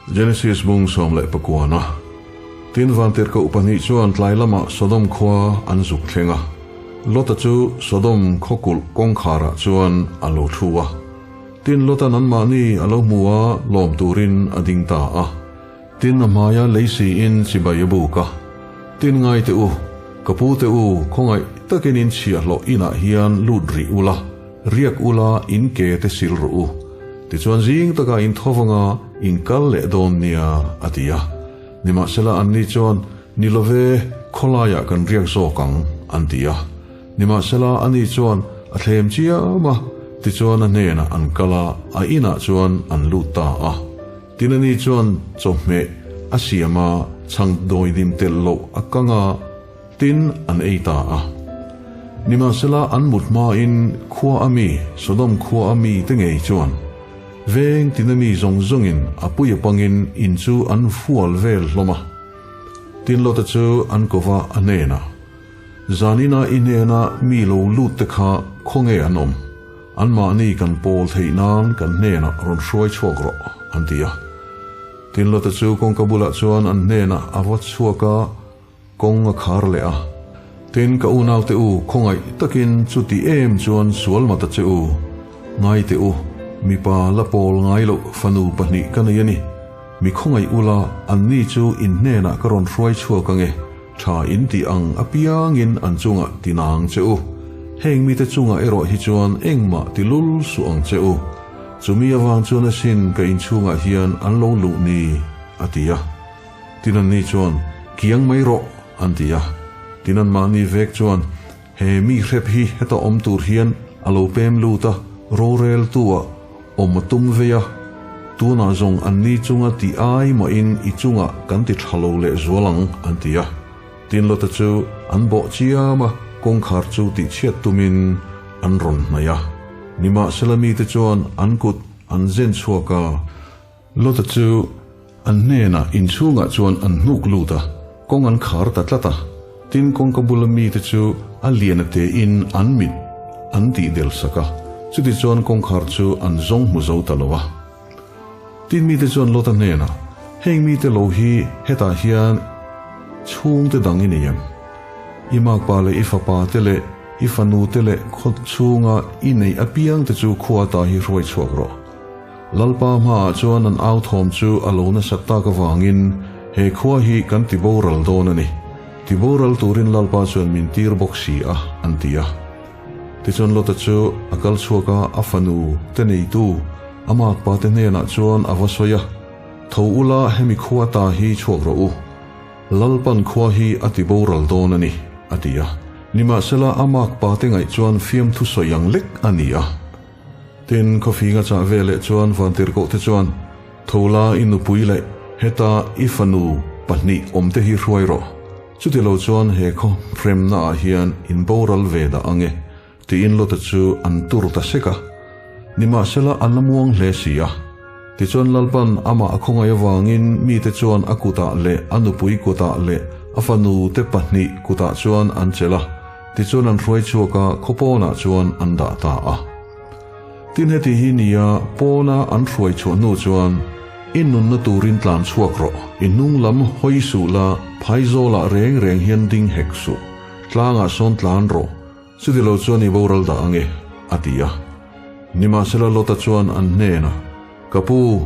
Genesis bung 19 a. Tin vantirhkoh pahnih chuan tlai lamah Sodom khua an zuk thleng a. Lota chu Sodom khawkulh kawngkharah chuan a lo thu a. Tin Lota'n anmahni a lo hmu a, lawm turin a ding ta a. Tin a hmaia lei siin chibai a buk a. Tin ngai teh u, ka pu te u, khawngaih takin in chhiahhlawh inah hian lut rih ula, riak ula in ke te sil rawh u. Tichuan zing takah in tho vanga in kal leh dawn nia, a ti a. Nimahsela anni chuan, Ni love, khawlaiah kan riak zawk ang, an ti a. Nimahsela ani chuan a thlem chiam a, tichuan a hnenah an kal a, a inah chuan an lut ta a. Tin ani chuan chawhmeh a siam a, chhang dawidim telh loh a kang a, tin an ei ta a. Nimahsela an mut hmain khua a mi, Sodom khua a mi te ngei chuan veng tina mi zawng zawngin a pui a pangin in chu an fual vel hlawm a. Tin Lota chu an kova a hnenah, Zanina i hnena mi lo lut te kha khawnge an awm? Anmahni kan pawl theih nan kan hnenah rawn hruai chhuak rawh, an ti a. Tin Lota chu kawngka bulah chuan an hnenah a va chhuak a, kawng a khar leh a. Tin ka unaute u, khawngaih takin chuti em chuan sual ma ta che u. Ngai teh u, mipa la pawl ngai loh fanu pahnih ka nei a ni. Mi khawngaih ula, anni chu in hnenah ka rawn hruai chhuak ange. Tha in tih ang apiangin an chungah ti nang che u. Heng mite chungah erawh hi chuan engmah ti lul suh ang che u. Chumi avang chuan asin ka inchhungah hian an lo luh ni, a ti a. Tin anni chuan, Kiang mai rawh, an ti a. Tin anmahni vek chuan, He mi hrep hi heta awm tur hian a lo pem lut a, roreltu-ah awm a tum vei a, tunah zawng anni chunga ti ai mahin i chungah kan ti tha lo leh zual ang, an ti a. Tin Lota chu an bawh chiam a, kawngkhar chu tihchhiat tumin an rawn hnaih a. Nimahsela mite chuan an kut an zen chhuak a. Lota chu an hnenah inchhungah chuan an hnuk lut a, kawng an khar ta tlat a. Tin, kawngka bula mite chu a lian a tein an mit an tih del sak a, chutichuan kawngkhar chu an zawng hmu zo ta lo a. Tin, mite chuan Lota hnenah, Heng mite lo hi hetah hian chhungte dang i nei em? I makpa leh i fapa te leh i fanu te leh khaw chhunga i neih apiangte chu khua ta hi hruai chhuak rawh. Lalpa hmaah chuan an au thawm chu a lo nasat tak avangin he khua hi kan ti boral dawn a ni. Ti boral turin Lalpa chuan min tir bawk si a, an ti a. Tichuan Lota chu a kal chhuak a, a fanu te neitu a makpa te hnenah chuan a va sawi a, Tho ula hemi khua ta hi chhuak rawh u. Lalpan khua hi a ti boral dawn a ni, a ti a. Nimahsela a makpa te ngaih chuan fiamthu sawi ang lek a ni a. Tin, khawfing a chah ve leh chuan Vantirhkoh te chuan, Tho la i nupui leh heta i fanu pahnih awm te hi hruai rawh. Chuti lo chuan he khaw hremna ah hian in boral ve dah ang e, tiin Lota chu an tur ta sek a. Nimahsela a la muang hle si a. Tichuan Lalpan amah a khawngaih avangin mite chuan a kutah leh a nupui kutah leh a fanu te pahnih kutah chuan an chelh a. Tichuan an hruai chhuak a, khaw pawnah chuan an dah ta a. Tin heti hi nia pawna an hruai chhuah hnu chuan, I nunna turin tlan chhuak rawh, i hnung lam hawi suh la, phaizawlah reng reng hian ding hek suh, tlangah sawn tlan rawh, chuti lo chuan i boral dah ange, a ti a. Nimahsela Lota chuan an hnenah, Ka pu,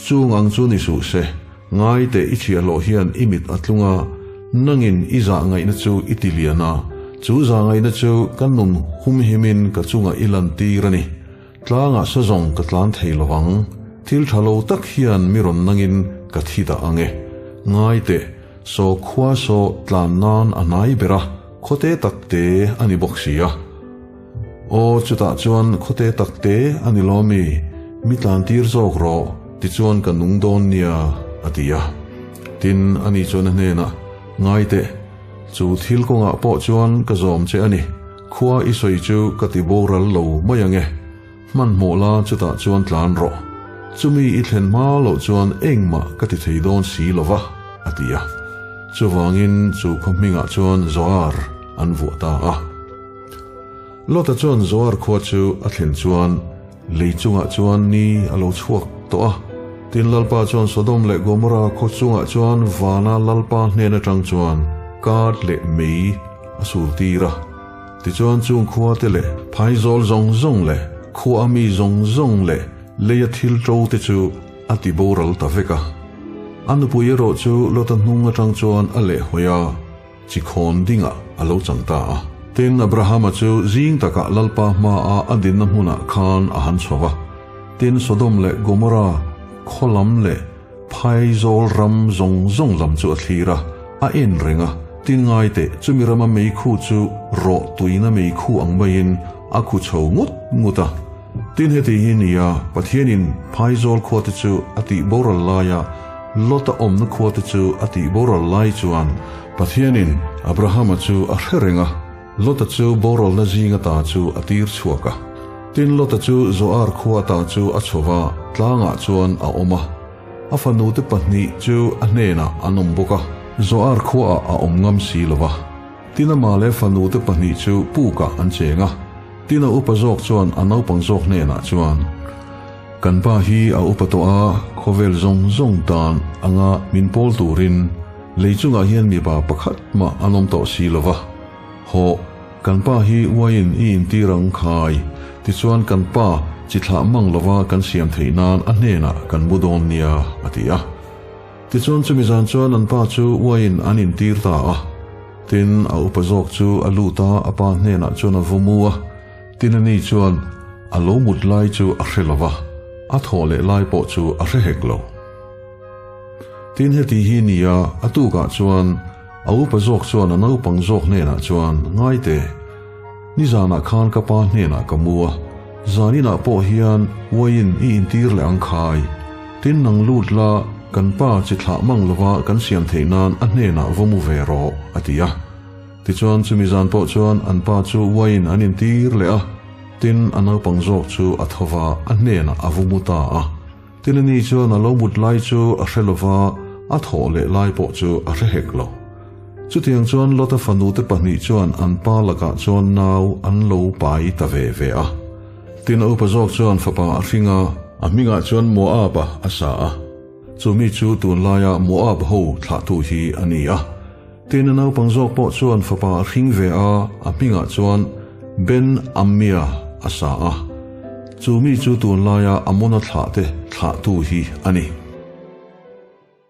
chung ang chu ni suh se, ngai teh i chhiahhlawh hian i mit a tlung a, nangin i zah ngaihna chu i ti lian a, chu zah ngaihna chu ka nun humhimin ka chungah i lantir a ni. Tlangah sa zawng ka tlan thei lo ang, thil tha lo tak hian mi rawn nangin ka thi dah ang e. Ngai teh, saw khua saw tlan nan a hnai ber a, khawte tak te a ni bawk si a. Aw, chutah chuan khawte takte a ni lo mi, mi tlantir zawk rawh, tichuan ka nung dawn nia, a ti a. Tin, ani chuan a hnenah, Ngai teh, chu thil kawngah pawh chuan ka zawm che a ni, khua i sawi chu ka ti boral lo mai ang e, hmanhmawh la chutah chuan tlan rawh, chumi i thlen hma loh chuan engmah ka ti thei dawn si lo va, a ti a. Chuvangin chu khaw hmingah chuan Zoar an vuah ta a. Lota chuan Zoar khua chu a thlen chuan lei chungah chuan ni a lo chhuak tawh a. Tin Lalpa chuan Sodom leh Gomorra khaw chungah chuan vana Lalpa hnen atang chuan kar leh mei a sur tir a. Tichuan chung khua te leh phaizawl zawng zawng leh khua mi zawng zawng leh leia thil ṭo te chu a ti boral ta vek a. A nupui erawh chu Lota hnung atang chuan a lehhawi a. Chi khawn dingah a lo chang ta a. Tin, Abrahama chu zing takah Lalpa hmaah a dinna hmunah khan a han chho va. Tin, Sodom leh Gomorra khaw lam leh phaizawl ram zawng zawng lam chu a thlir a, a en reng a. Tin, ngai teh, chumi rama meikhu chu rawh tuina meikhu ang maiin a khu chho ngut ngut a. Tin, heti hi nia, Pathianin phaizawl khuate chu a tih boral laia Lota awmna khuate chu a tih boral lai chuan Pathianin Abrahama chu a hre reng a, Lota chu boralna zinga ta chu a tir chhuak a. Tin, Lota chu Zoar khua ta chu a chho va, tlangah chuan a awm a. A fanute pahnih chu a hnenah an awm bawk a, Zoar khuaah a awm ngam si lo va. Tin, amah leh fanute pahnih chu pukah an cheng a. Tin, a upa zawk chuan a naupang zawk hnenah chuan, Kan pa hi a upa tawh a, khawvel zawng zawng tan anga min pawl turin lei chungah hian mipa pakhat mah an awm tawh si lo va. Hawh, kan pa hi uaiin i intir ang khai, tichuan kan pa chi thlah mang lova kan siam theih nan a hnenah kan mu dawn nia, a ti a. Tichuan chumi zan chuan an pa chu uaiin an intir ta a. Tin, a upa zawk chu a lut a, a pa hnenah chuan a vaw mu a. Tin ani chuan a lo mut lai chu a hre lo va, a thawh leh lai pawh chu a hre hek lo. Tin heti hi nia, a tukah chuan a upa zawk chuan a naupang zawk hnenah chuan, Ngai teh, nizanah khan ka pa hnenah ka mu a, zaninah pawh hian uaiin i intir leh ang khai. Tin nang lut la, kan pa chi thlah mang lova kan siam theih nan a hnenah va mu ve rawh, a ti a. Tichuan chumi zan pawh chuan an pa chu uaiin an intir leh a, tin a naupang zawk chu a tho va, a hnenah a vu mu ta a. Tin ani chuan a lo mut lai chu a hre lo va, a thawh leh lai pawh chu a hre hek lo. Chutiang chuan Lota fanute pahnih chuan an pa lakah chuan nau an lo pai ta ve ve a. Tin a upa zawk chuan fapa a hring a, a hmingah chuan Moab-a a sa a. Chumi chu tunlaia Moab ho thlahtu hi a ni a. Tin, a naupang zawk pawh chuan fapa a hring ve a, a hmingah chuan Ben Ammia a sa a. Chu mi chu tunlaia Amona thlahte thlahtu hi a ni.